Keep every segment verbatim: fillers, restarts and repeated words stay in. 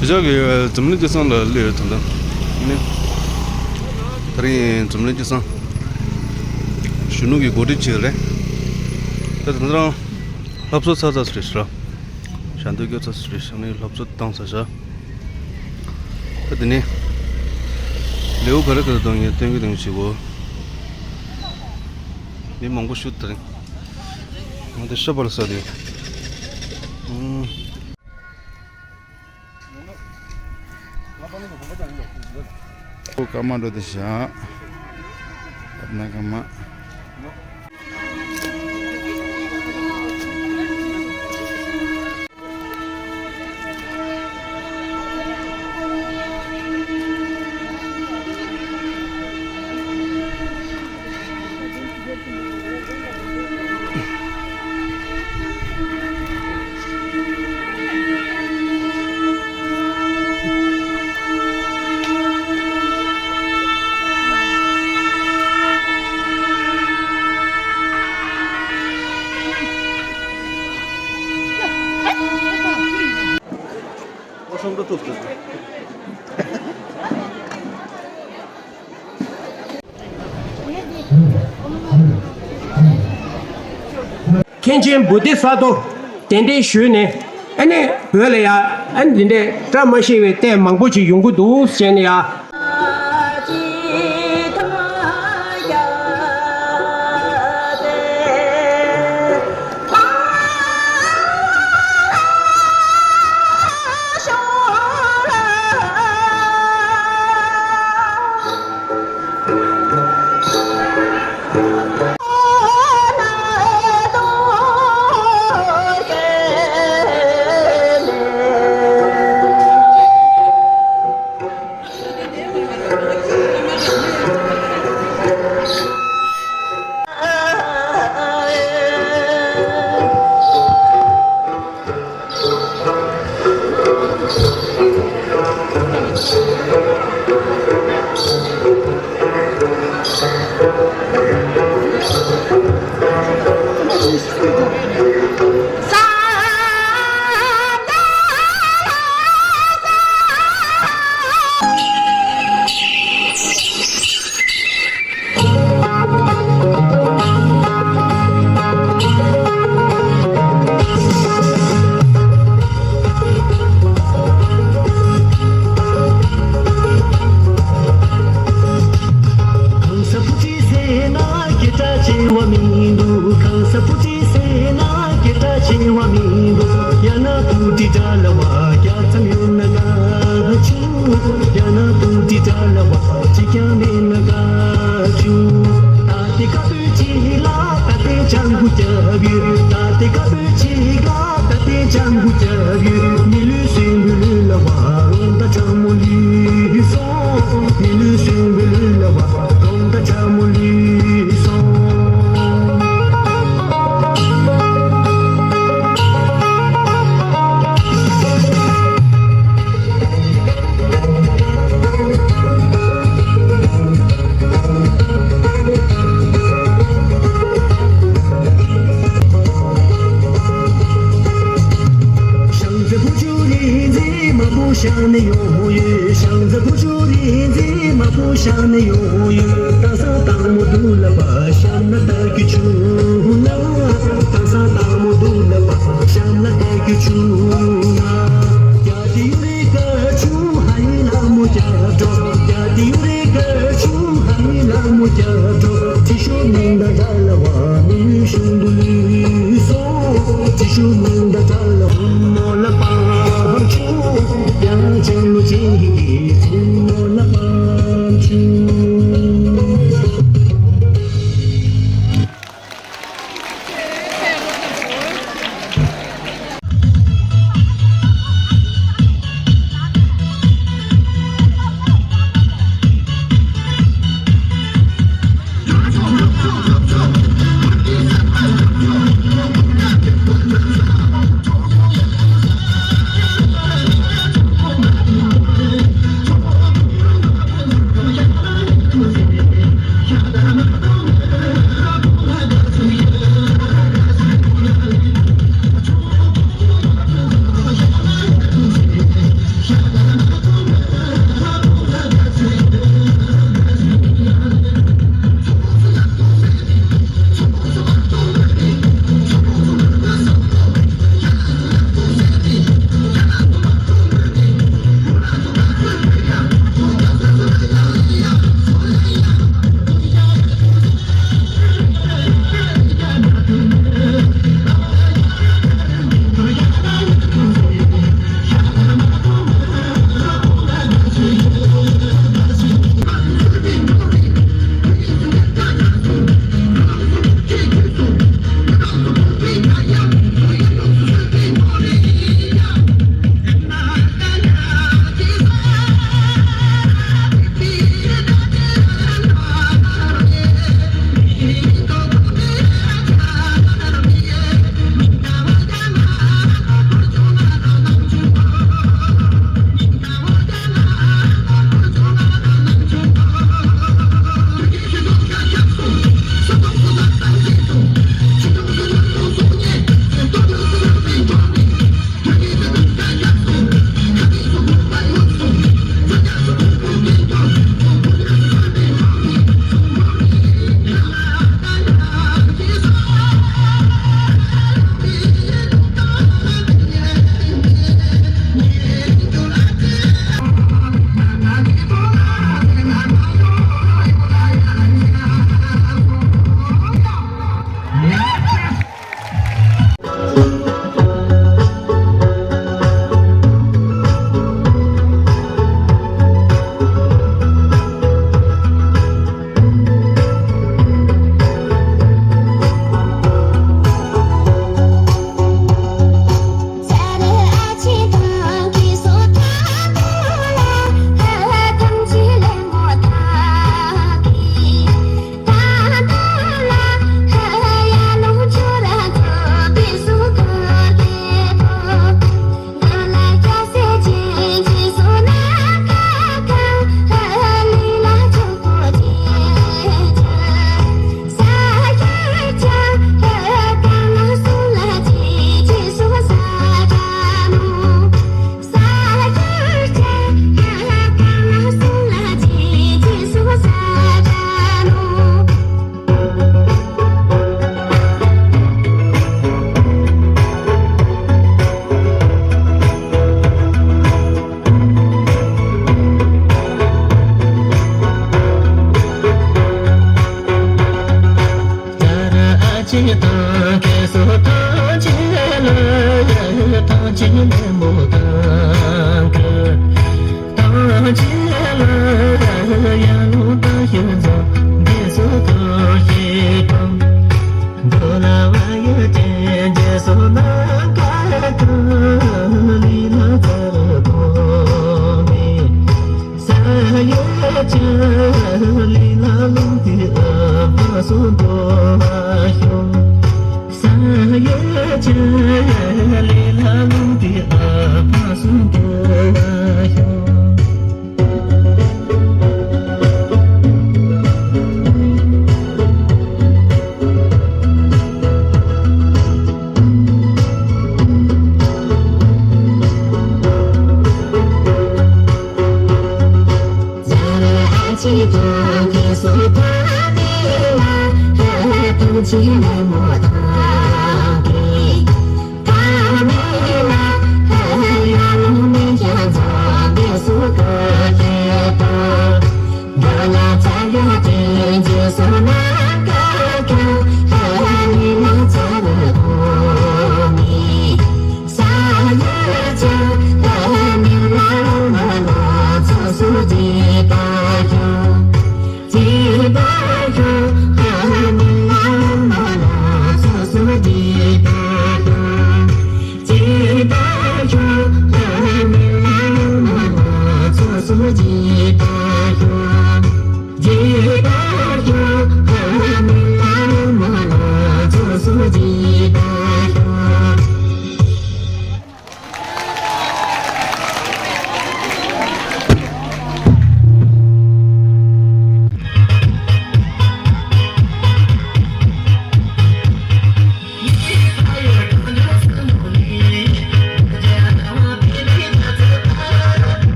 དེ་ཕྱོགས་ཀྱི་འཛམ་གླིང་སྤྱི་བསང་ལ་སླེབས་ཡོད་དོ། ད་ནི་དེ་རིང་འཛམ་གླིང་སྤྱི་བསང་གཞོན་ནུ་གི་འགོ་ཁྲིད་ཅིག་རེད། ད་དེ་རིང་སློབ་གསོ་ཚར་ཚར་རེད་ཤག་ཞལ་འདོན་སྐྱོར་ཚར་རེད་ཤག་ནི་སློབ་གསོ་བཏང་ཚར་ཤག་ད་དེ་ནས་ལེའུ་ག་རེ་ག་རེ་གཏོང་ངེས་སྟོན་གི་དང་ཞིག་གོ། མི་མང་པོ་ཞིག་དེ་རིང་ང་དེ་ཤ་པར་ས་དེ། ཨུམ། ཁོ་ཀརྨ་འགྲོ་དེ་བཞག་ཀརྨ་ཀརྨ། མཁན་ཆེན་བོ་དྷི་ས་ཏྭ་གདན་འདྲེན་ཞུས་ནས་ཨ་ནི་བོད་ལ་ཡ་ཨ་ནི་འདི་འདྲའི་བཀྲ་མ་ཤིས་པའི་ལྟས་མང་པོ་ཅིག་ཡོང་གི་འདུག་ཟེར་ནས་ཡ། གང་ཟག་བུ་ཁྲིད་ཟེར་ན་སྐད་གྲགས་ཆེ་བ་མི་འདུག་གང་ཟག་བུ་ཁྲིད་ཟེར་ན་སྐད་གྲགས་ཆེ་བ་མི་འདུག་ཡང་ན་བུ་ཁྲིད་འདྲ་ལ་བ་རྒྱ་ཙམ་ཡོད་ན་དགའ་བྱུང་། ཡང་ན་བུ་ཁྲིད་འདྲ་ལ་བ་གཅིག་ཀྱང་མེད་ན་དགའ་བྱུང་། ད་ལྟའི་ཁ་བོད་ཅིག་ལ་ད་ལྟའི་ལྗང་གུ་རྒྱབ་ཡོད། ད་ལྟའི་ཁ་བོད་ཅིག་ལ་ད་ལྟའི་ལྗང་གུ་རྒྱབ་ཡོད། མི་ལུས་གསོན་པོའི་ལུས་ལ་བ་རོང་ད་ཁྲ་མོ་ལུས་སོང་། མི་ལུས་གསོན་པོའི་ལུས་ལ་བ་རོང་ད་ཁྲ་མོ་ལུས་སོང་། ཤང་རྩེ་བུ་ཆུ་རིག་འཛིན་མ་བུ་ཤང་ནས་ཡོང་ཡོད། ཤང་རྩེ་བུ་ཆུ་རིག་འཛིན་མ་བུ་ཤང་ནས་ཡོང་ཡོད། ད་ས་དང་མོ་དུ་ལ་བ་ཤམ་ལ་ད་ཀི་ཆུ་ན། ད་ས་དང་མོ་དུ་ལ་བ་ཤམ་ལ་ད་ཀི་ཆུ་ན། ཡ་དེ་ཡུ་རེ་ཀ་ཆུ་ཧ་ཡི་ལ་མོ་ཀྱ་འགྲོ། ཡ་དེ་ཡུ་རེ་ཀ་ཆུ་ཧ་ཡི་ལ་མོ་ཀྱ་འགྲོ། ཏི་ཤོ་མིང་ད་ད་ལ་བ་མི་ཡུལ་ཤུང་དུ་ལུས་སོང་། ཏི་ཤོ་མིང་ད་ད་ལ་བ་མོ་ལ་པང་ཆུ། ཡ་ཅང་ལུ་ཅིང་གི་ཚུ་མོ་ལ་པང་ཆུ།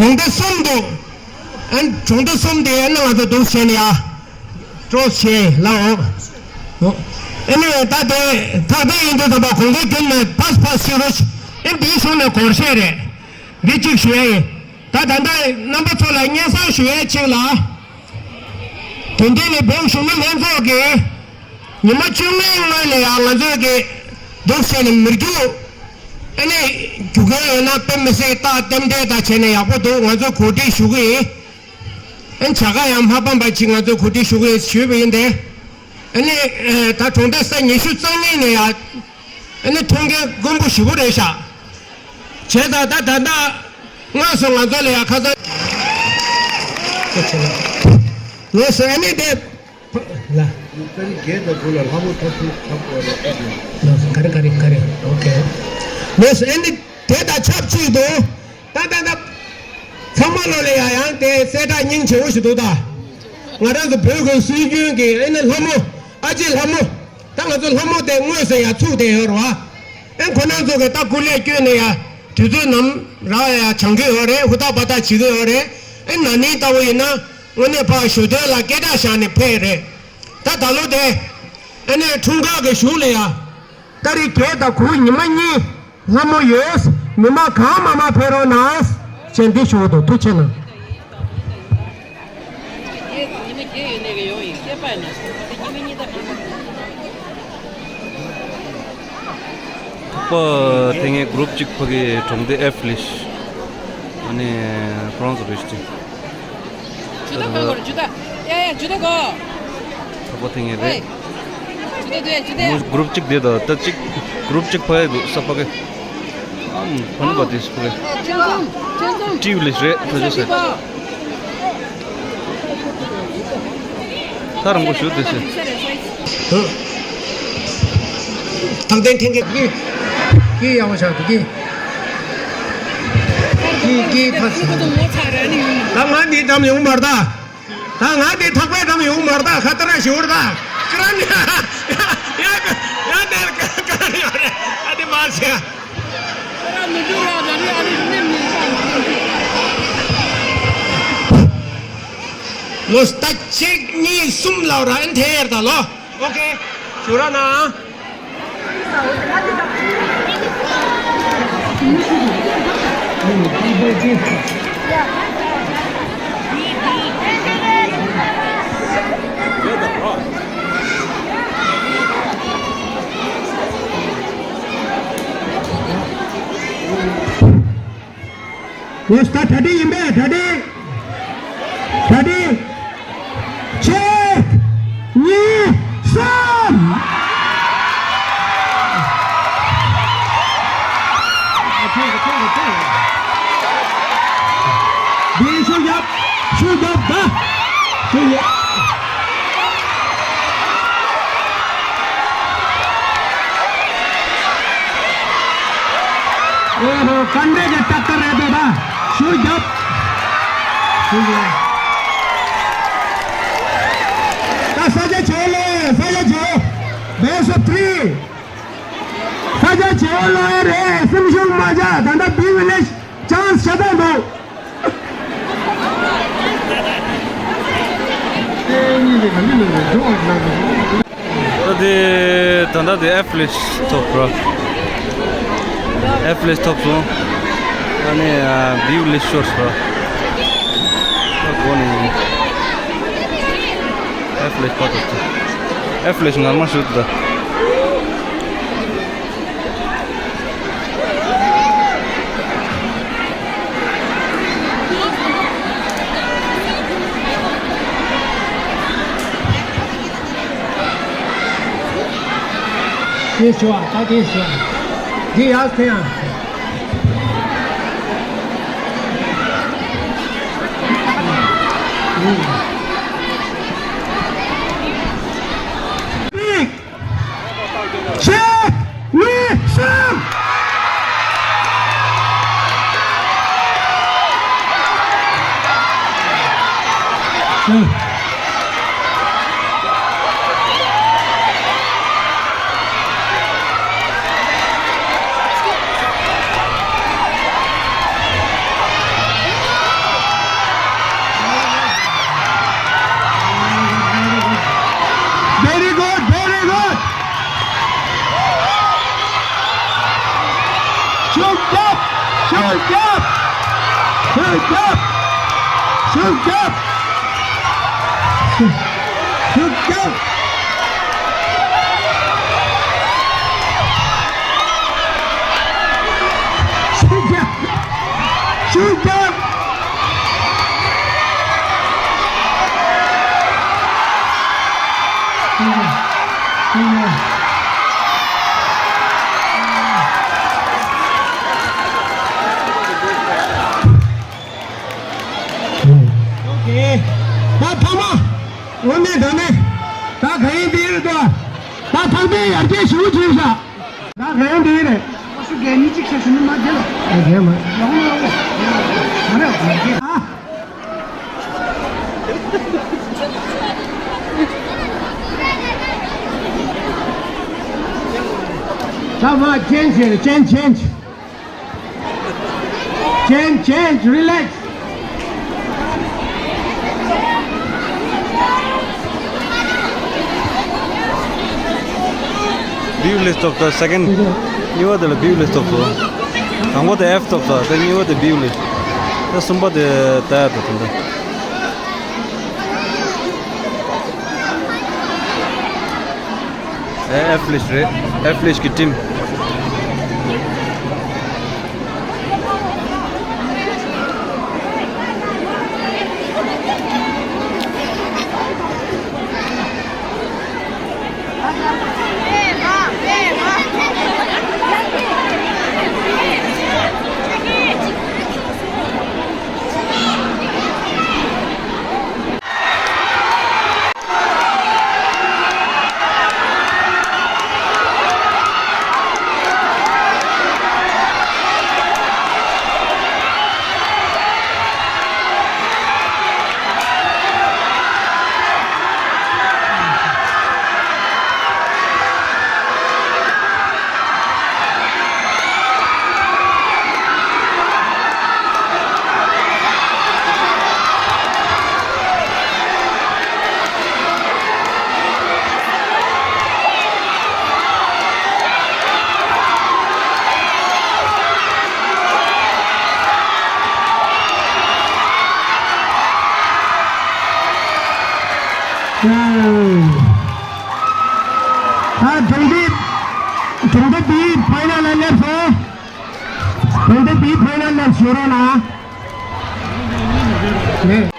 གྲོང་སྡེ་གསུམ་འདུག་ཨན་གྲོང་སྡེ་གསུམ་དེ་ཨན་ང་ཚོ་འདུག་བྱས་ནས་ཡ། སྤྲོ་བྱས་ལ་འོ། ཨ་ནི་ད་དེ་ཐག་དེ་ཡིན་དུས་ཙམ་པ་གོང་འཁོད་རྒྱུན་ནས་ཕར་ཕར་ཤི་རོ་ཨན་དེའི་གཞུག་ནས་སྒོར་གཞས་རེད། འདི་གཅིག་ཞུ་ཡ་ཡིན། ད་ད་ལྟ་རྣམ་པ་ཚོ་ལ་སྙན་སེང་ཞུ་ཡ་གཅིག་ལ། དེ་འདྲ་ནས་བོད་གཞུང་ལམ་ལྷན་ཚོགས་ཀྱིས། ཉི་མ་བཅོ་ལྔའི་སྔོན་ལ་ཡང་ང་ཚོས་ཀྱི་འདུག་བྱས་ནས་མི་རྒྱུག་ཨ་ནི་རྒྱུག་མཁན་ཡོད་ན་དཔེ་མི་སྲིད་རྟགས་རྟེན་འབྲེལ་དང་བྱས་ནས་ཡག་པོ་འདུག་ང་ཚོས་གོ་སྒྲིག་ཞུ་གི་ཡིན། ཨ་ནི་བྱ་དགའ་ཡང་མ་ཕམ་པ་ཅིག་ང་ཚོས་གོ་སྒྲིག་ཞུ་གི་ཡིན་ཞུས་པ་ཡིན་ཏེ། ཨ་ནི་ད་གྲོང་སྡེ་ས་ཉི་ཤུ་རྩ་གཉིས་ནས་ཡང་ཨ་ནི་ཐོན་མཁན་དཀོན་པོ་ཞེ་པོ་རེད་ཤག་བྱས་ཙང་ད་ད་ལྟ་དངོས་སུ་ང་ཚོ་ལ་ཡང་ཁ་སང་ངས་ཟེར་ཨ་ནི་དེ། ལ། ཏ་རིག་བརྒྱད་དང་དགུ་ལ་ལྷ་མོ་ཐོབ་ཐུབ་ཐབས་སྐོར་ལ་ཨེ་དེ། ལ་ག་རེ་ག་རེ་ག་རེ་ཨོ་ཀེ། ལོས་ཨེ་ནི་དེ་དང་ཆབས་ཅིག་ཏུ། ད་ད་ད། ཚང་མ་ལོ་ལ་ཡ་ཡང་དེ་གསལ་བསྒྲགས་སྙིང་རྗེ་བོ་ཞིག་འདུག་ད། ང་རང་ཚོ་བོད་ཀྱི་སྲོལ་རྒྱུན་གྱི་ཨེ་ནི་ལྷ་མོ། ཨ་ཅེ་ལྷ་མོ། ད་ང་ཚོ་ལྷ་མོ་དེ་དངོས་སུ་ཡ་ཚུགས་བསྡད་ཡོད་རེད་བ། ཨེ་ཁོ་རང་ཚོ་གི་ད་སྐུ་ལས་བསྐྱོན་ནས་ཡ། དུས་ཚོད་ནམ་རག་ཡ་སྦྱང་གི་ཡོད་རེད། ཧུར་ཐག་འབད་ཐག་བྱེད་ཀྱི་ཡོད་རེད། ཨེ་ན་ནིང་ལྟ་བུ་ཡིན་ན། དངོས་གནས་ཕར་ཞོ་སྟོན་ལ་སྐད་གྲགས་བཞག་ནས་ཕེབས་རེད། ད་ད་ལོ་དེ། ཨ་ནི་འཁྲུངས་སྐར་གྱི་གཞུག་ལ་ཡ། ཏ་རིག་བརྒྱད་དང་དགུ་ཉི་མ་གཉིས། ལྷ་མོ་ཡོད། མི་མང་གང་མང་མང་ཕེབས་རོགས་གནང་། ཅེས་འདི་ཞུ་བ་དང་ཐུགས་རྗེ་གནང་། པ་དེ་ངའི་གུ་རུབ་གཅིག་ཕ་གི་གྲོང་སྡེ་ཨེཕ་ལིཤ། ཨ་ནི་ཁོ་རང་ཚོ་རེད་ཅིང་། ཇུ་ད་གོ་གོ་ཇུ་ད། ཡ་ཡ་ཇུ་ད་གོ། ད་པ་དེ་ངའི་རེད། ཇུ་ད་དུ་ཡ་ཇུ་ད་ཡ། གུ་རུབ་གཅིག་དེ་ད་ད་གཅིག་གུ་རུབ་གཅིག་ཕ་གི་འདུག་ས་ཕ་གི། ཨམ་ཕ་ནི་པ་དེ་ཕ་གི། ཅན་ཙོང་ཅན་ཙོང་། ཏྲིའུ་ལིཤ་རེད་ད་ཇོ་ས། ད་རང་པོ་ཞུ་དེ་ཟེར། ཐག་ཏན་འཐེན་གི་གི་གི་ཡག་པོ་ཆགས་འདུག་གི་གི་གི་ཕ་སི། ད་ང་འདི་འདམ་ཡོང་མར་ད། ད་ང་དེ་ཐག་པས་བསྡམས་ཡོང་མ་རེད་ད། ཁ་ཏ་ར་ཞིག་འོར་ད། ཀ་ར་ནི་ཡ་ཡ་ཡ་དེ་ཀ་ར་ནི་ཡོད་རེད། ཨ་དེ་མ་ཟེར། ལོ་ས་གཅིག་གཉིས་གསུམ་ལ་ར་ཨན་ཐེར་ད་ལོ། ཨོ་ཁེ། ཞུ་ར་ན། ཡོད་ས་ད་གྲ་སྒྲིག་ཡིན་པས། གྲ་སྒྲིག་གྲ་སྒྲིག་གཅིག་གཉིས། གསུམ། འདི་ཤུགས་རྒྱབ། ཤུགས་རྒྱབ་ད། ཤུགས་རྒྱབ། ཨོ་ཧོ། ག་འདྲས་ཀྱི་ཏག་ཏག་རེད་པས་ད། ཤུགས་རྒྱབ། ཤུགས་རྒྱབ། ད་ས་ཆ་བྱོས་ལེ། ས་ཆ་བྱོས། Best of three། ས་ཆ་བྱོས་ལོ་རེད། སེམས་ཤུགས་མ་ཆག་ད་ལྟ་བི་ཝི་ལེཇ་ཅན་སི་ཤ་སྟག་འདུག་ད་དེ་ད་ལྟ་དེ་ཨེཕ་ལེ་ཐོབ་ར། ཨེཕ་ལེ་ཐོབ་སོང་། ཨ་ནི་བི་ཝི་ལེཇ་ཤོར་སོང་ར། ད་གོ་ནི་ཨེཕ་ལེ་པ་ཐོབ་སོང་། ཨེཕ་ལེ་ངར་མ་ཤུ་ད། དེ་ཞུ་བ་ད་དེ་ཞུ་བ། འདི་ཡག་ཐལ་ཡང་། གཅིག་གཉིས། གསུམ། Very good, very good. ཤུགས་རྒྱབ། ཤུགས་རྒྱབ། ཤུགས་རྒྱབ། ཤུགས་རྒྱབ། ཤུགས་རྒྱབ། ཤུགས་རྒྱབ། ཤུགས་རྒྱབ། ཨོ་ཁེ། ད་ཐ་མ། འོ་ནས་ད་ནས། ད་ག་ཡིན་འདི་རེད་དོ། ད་ཐང་པའི་ཡར་རྒྱས་ཞུ་བྱས་ཤག་ད་ག་ཡིན་འདི་རེད། ཨོ་སུ་རྒན་ནི་གཅིག་ཤ་ཞུ་ནི་མ་རྒྱལ་ལ། ཨ་རྒན་མ། ཡོང་ཡོང་། མ་རེད་མ་རྒྱལ། ཨ། ད་མ་ཅེན་ཇི་ཅེན་ཇི་ཅེན་ཇི། Change, change, relax. བི་ཝི་ལེཇ་ཐོབ་ད། སེ་ཀེན་ཌི། གཉིས་པ་དེ་ལ་བི་ཝི་ལེཇ་ཐོབ་སོང་། དང་པོ་དེ་ཨེཕ་ཐོབ་ད། དེ་གཉིས་པ་དེ་བི་ཝི་ལེཇ། དེ་གསུམ་པ་དེ་ད་ད་ད་ད། ཨེ་ཨེཕ་ལེཇ་རེད། ཨེཕ་ལེཇ་གི་ཊིམ། ཁྱོད་རང་ལ། ནས།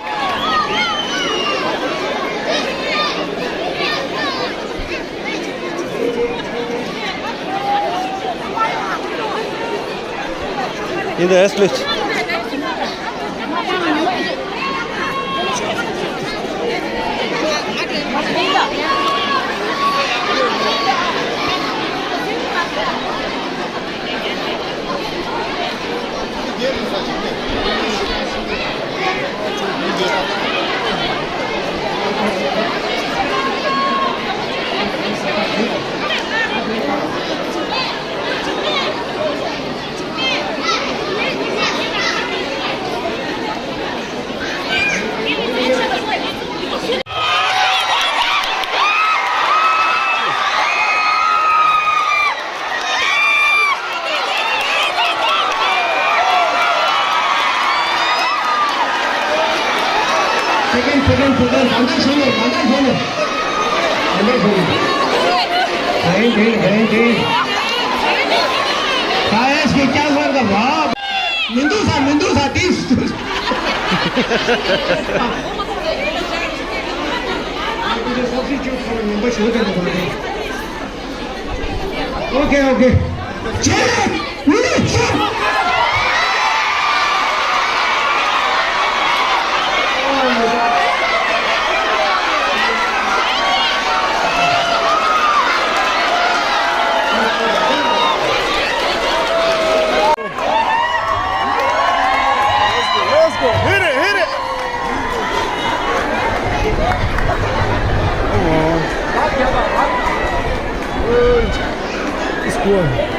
In the West Village. Second, second, second. ད་ལྟ་བྱས་ནས། ད་ལྟ་བྱས་ནས། ད་ལྟ་བྱས་ནས། ག་ཡིན་དེ། ག་ཡིན་དེ། ད་ཨེ་སི་ཀྱི་སྐྱག་ལྷང་ག་བ། མི་འདུག་ས། མི་འདུག་ས། དེ་སུ། Okay, okay. Let's go, let's go, hit it, hit it. Come on. Let's go.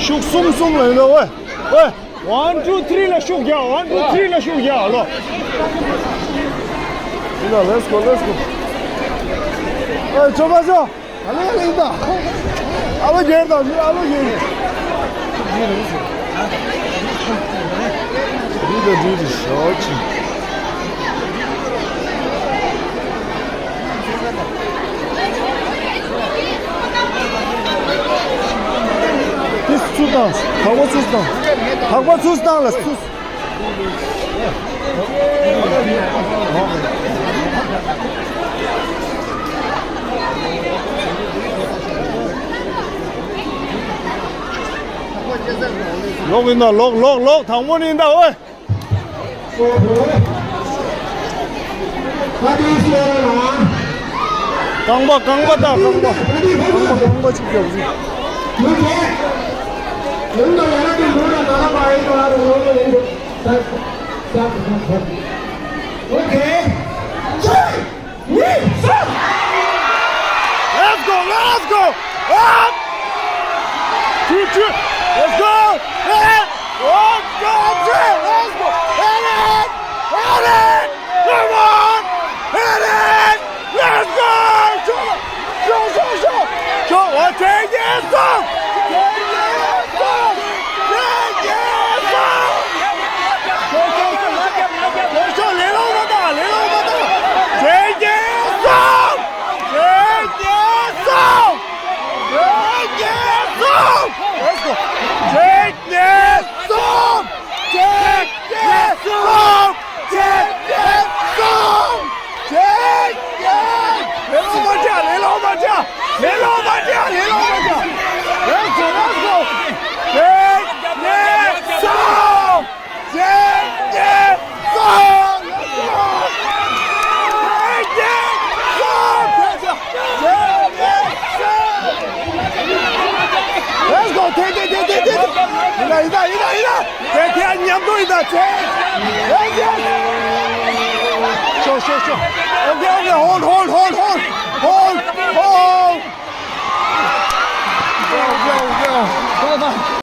ཤུགས་གསུམ་གསུམ་ལ་ཡིན་ད། ཝེ། ཝེ། One, two, three ལ་ཤུགས་རྒྱག one, two, three ལ་ཤུགས་རྒྱག་ལོ། ཡིན་ད། Let's go, let's go. ཨེ། ཅོ་པ་ཅོ། ཨ་ལོ་ཡིན་ད། ཨ་ལོ་རྒྱལ་ད། ཨ་ལོ་རྒྱལ། འདི་ད་འདི་རེད་ཤོག་ཅིག་དེ་ཚུར་བཏང་། ཐག་པ་ཚུར་བཏང་། ཐག་པ་ཚུར་བཏང་ལ་ཚུར། ལོག་ཡིན་ད། ལོག་ལོག་ལོག་དང་པོ་ནས་ཡིན་ད། ཨོའི། རྐང་པ་རྐང་པ་ད། རྐང་པ་རྐང་པ་རྐང་པ་གཅིག་རྒྱབ་ཟིན། Okay. Let's go, let's go! Up! Two, two! Let's go! Hit it! One, two, three! Let's go! Hit it! Hit it! Come on! Hit it! Let's go! Show, show, show, show! Show! Oh, take this song! Take this song! Take this song! Show, show, show, show! Show, show! ལེ་ལོ་མ་ད། ལེ་ལོ་མ་ད། Take this song! Take this song! Take this song! Let's go! Take this song! Take this song! Take this song! Take this! ལེ་ལོ་མ་ད། ལེ་ལོ་མ་ད། ལེ་ལོ་མ་ད། ལེ་ལོ་མ་ད། Let's go! Let's go! Take this song! Take this song! Let's go! Take this song! Take this song! Let's go! ཐེ་ཐེ་ཐེ་ཐེ་ཐེ། ཡིན་ད། ཡིན་ད། ཡིན་ད། ཡིན་ད། ཐེ་ཐེ་མཉམ་དུ་ཡིན་ད། ཐེ། Yes, yes. Show, show, show. Okay, okay. Hold, hold, hold, hold. Hold, hold. Go, go, go.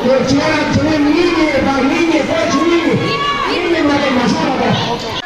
ཁྱེད་རང་ཚོ་མི་གཉིས་ནས་དང་མི་གཉིས་ཁོ་ཆུང་མི་གཉིས་མི་མ་དང་མ་ཤོར་བ་དང་།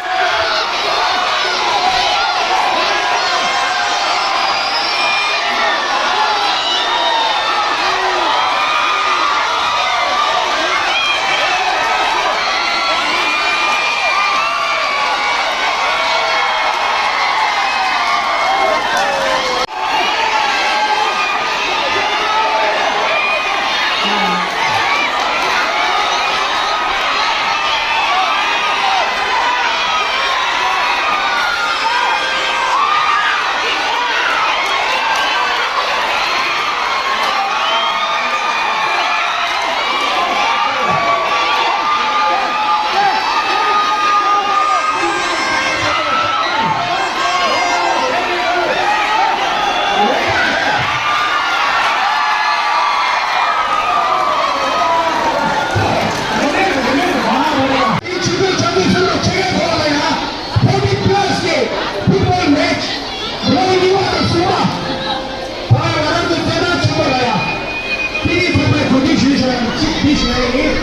ཕ་ང་རང་ཚོ་བཙན་དབང་ཆེན་པོ་ལ་ཡ། དེ་ཡི་ཐོག་མའི་གོ་སྒྲིག་ཞུས་བཞག་ཡ་གཅིག་འདི་ཞུ་ཡ་ཡིན།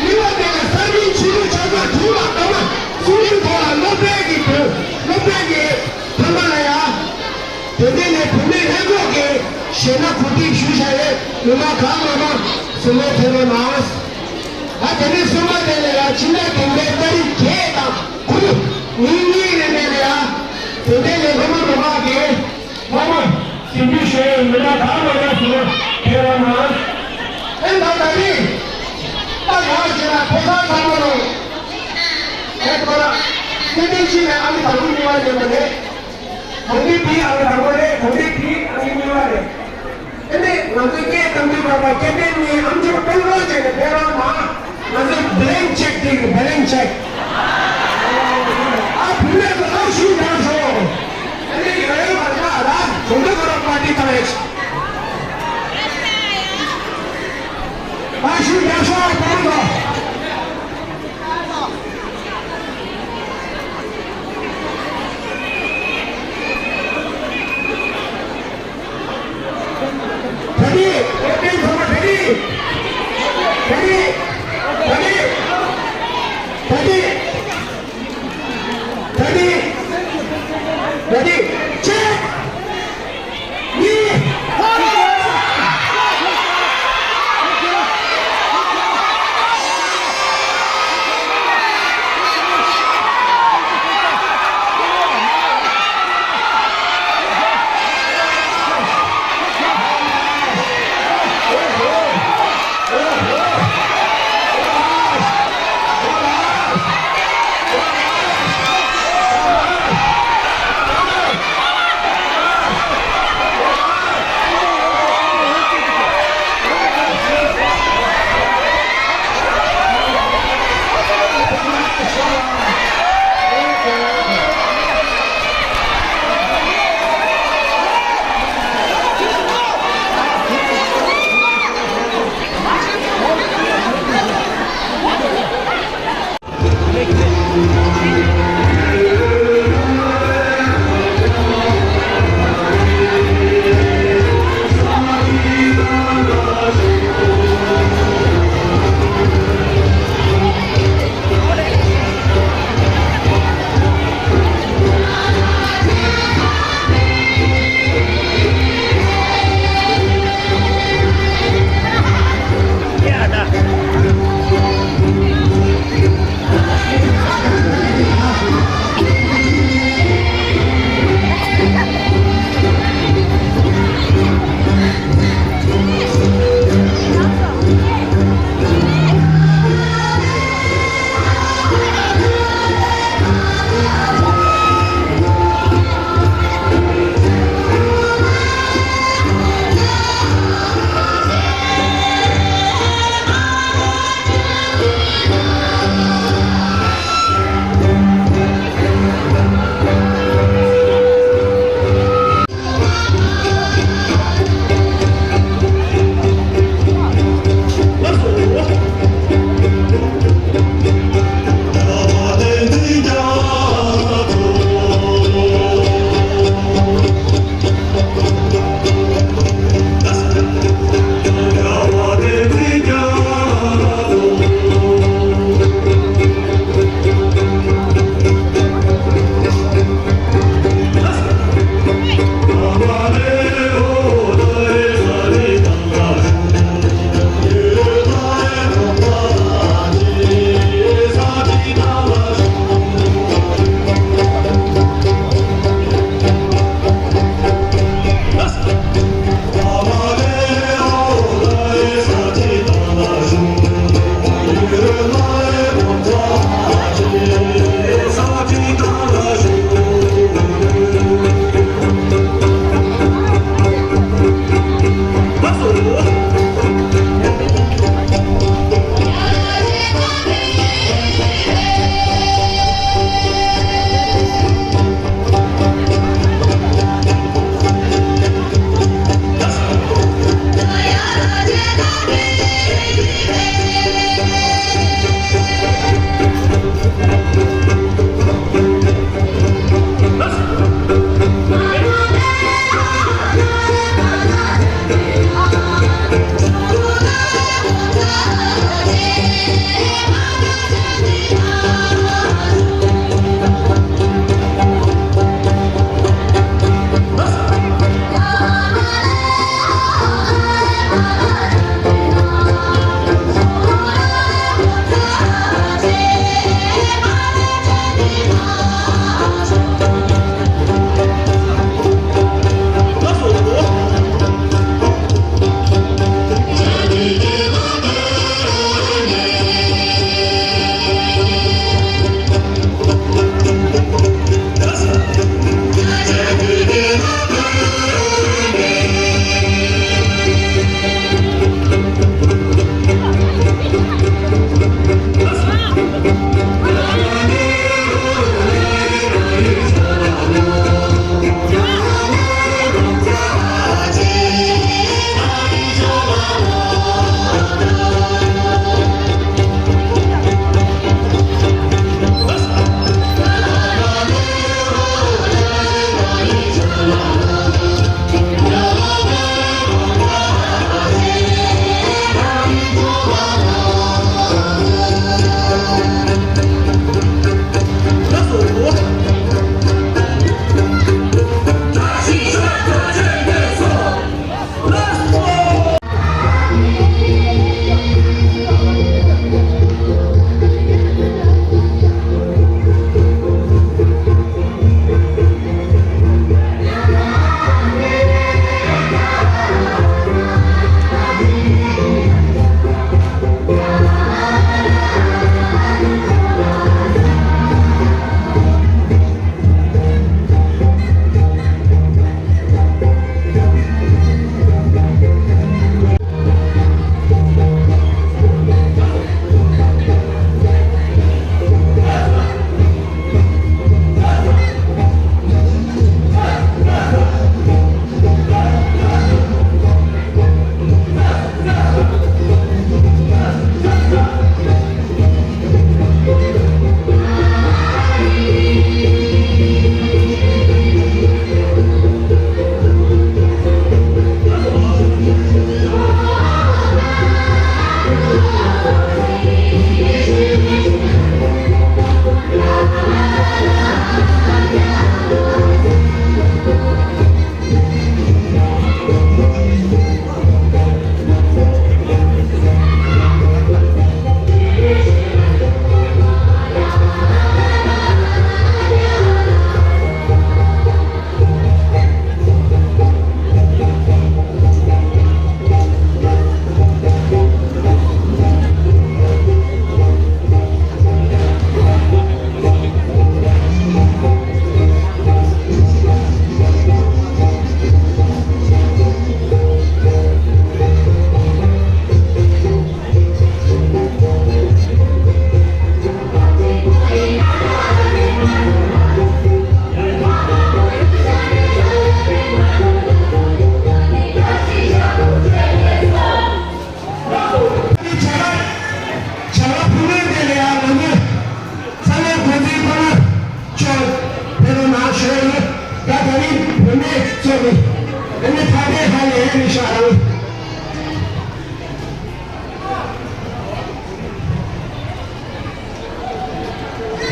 གཉིས་པ་དེ་ལ་ས་མིང་ཆོས་ལུགས་ཆགས་སྡང་དྲུག་ལ་སྐར་མ་གསུམ་གྱི་ཐོག་ལ་སློབ་གྲྭའི་གི་བོད་སློབ་གྲྭའི་གི་ཕ་མ་ལ་ཡ། དེ་འདྲ་ནས་བུད་མེད་ལྷན་ཚོགས་ཀྱི་ཞལ་ནང་གོ་སྒྲིག་ཞུས་བཞག་ཡོད། ཉི་མ་གང་མང་མང་བཟོ་ལས་ཐོན་ཡོད་མ། ད་དེ་ནས་གསུམ་པ་དེ་ལ་ཡ་ཕྱི་ཟླ་བདུན་པའི་ཏ་རིག་བརྒྱད་དང་དགུ་ཉིན་གཉིས་རིང་ནས་ལ་ཡ། དེ་འདྲ་ནས་སློབ་མ་རུ་ཁག་གི་ལྷ་མོ་ཟིན་བྲིས་ཞུ་ཡས་མི་སྣ་གང་མང་ཡོད་ཟེར་ཁྱེད་རང་མ། ཨེ་ད་ད་རེས་ད་ཡང་ཞེ་ན་ཕོ་གསར་ཚང་མ་ལོ། ཨེ་ཁོ་ར་སྐྱེ་ལྡན་ཕྱི་ནས་ཨ་མི་དང་པོ་གཉིས་པ་ཡིན་པ་རེད། གོང་འདྲིས་དེའི་ཨ་མི་དང་པོ་རེད། གོང་འདྲིས་དེའི་ཨ་མི་གཉིས་པ་རེད། ཨེ་ནས་ང་ཚོའི་སྐད་གཏམ་རྒྱུད་པ་པ་སྐད་ལྡན་གཉིས་ཨམ་ཅོག་སྤེལ་རོགས་བྱས་ནས་ཕེབས་རོགས་གནང་། ང་ཚོའི་blank check དེ་གི་blank check ཨ་བུད་མེད་ཚོ་ཨ་ཞུ་དང་ཤོག་ཨ་ནི་ཡོད་ཡོད་པ་ཆགས་ལ་གོང་འདྲིས་ཁོ་ར་པར་ཊི་བཏང་ཡོད། ཨ་ཞུ་དང་ཤོག་ཨ་བུད་མེད་ཚོ། ད་ནི་ཨོ་ཏེན་ཚང་མ་ད་ནི། ད་ནི། ད་ནི། ད་ནི། ད་ནི། ད་ནི། ཆེ། ནི།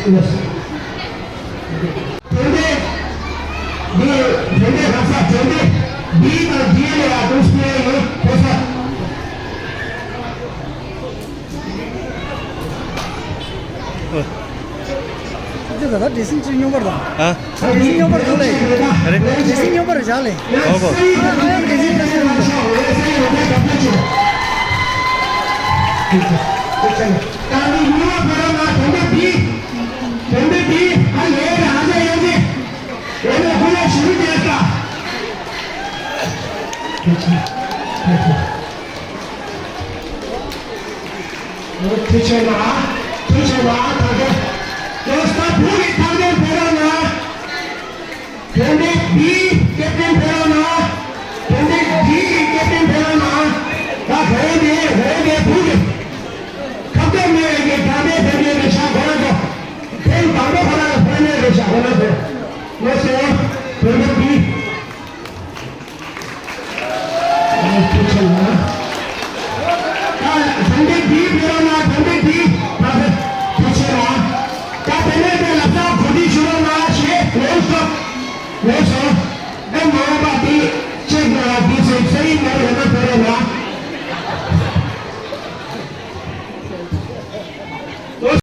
དེ་འདྲའི་འདི་དེ་འདྲའི་ལྷ་ས་དེ་འདྲའི་འདི་དང་འདི་ལ་ཡང་ཀུན་སྤྱོད་ཡོད་ཁོ་ས། འདི་ད་ལྟ་འདྲེ་སྲིན་གཅིག་སྙོམས་པར་དང་། ཨ། འདྲེ་སྲིན་སྙོམས་པར་དང་ལས། ཨ་རེ། འདྲེ་སྲིན་སྙོམས་པར་བཞག་ལས། ཨོ་གོ། ཨ་ཡང་འདྲེ་སྲིན་འདྲེ་སྲིན་ལ་ཤོག་ད་འདི་ཉི་མ་བོད་རང་ང་དོན་དག་འདི། དོན་དག་འདི་ཨ་ལས་ར་ཨ་ཅག་ཡོང་གི། ཡོང་ནས་ཁོ་ལ་ཞུ་རྒྱུ་དེ་ལྟ། ཐུགས་ཆེ་ལ། ཐུགས་ཆེ་ལ་ཐག་རྒྱལ། ཡོ་སྟ་བུ་གི་ཐག་རྒྱལ་བོད་རང་ང་། དོན་དག་འདིའི་ཀེབ་ཏིན་ཕེ་རོ་ན། དོན་དག་འདིའི་ཀེབ་ཏིན་ཕེ་རོ་ན། ད་བོད་དེ་བོད་དེ་བུ་གི། ཁ་བརྡ་མེད་པའི་གི་དྲ་འབྲེལ་ཕེབས་ཡོད་པའི་ཤག་ཁོ་རང་ཚོ། ཐེངས་དང་པོ་ཁོ་རང་ལ་ཕེབས་ཡོད་པའི་ཤག་ཁོ་རང་ཚོ། ངོ་ཤེས་ཡོད། དོན་དག་འདི། ཐུགས་ཆེ་ལ། ད་དོན་དག་འདི་ཕེབས་རོ་ན་དོན་དག་འདི་ད་ཕེབས། ཐུགས་ཆེ་ལ། ད་དེ་ནས་དེ་ལ་ས་གོ་སྒྲིག་ཞུ་རོགས་གནང་ཞེས་ལོས་སོ། ལོས་སོ། ཨེ་མ་འོངས་པ་དེ་ཅེག་ན་དེ་ཚོའི་ཚེ་རིང་མ་ཡོད་ན་ཕེབས་རོགས་གནང་།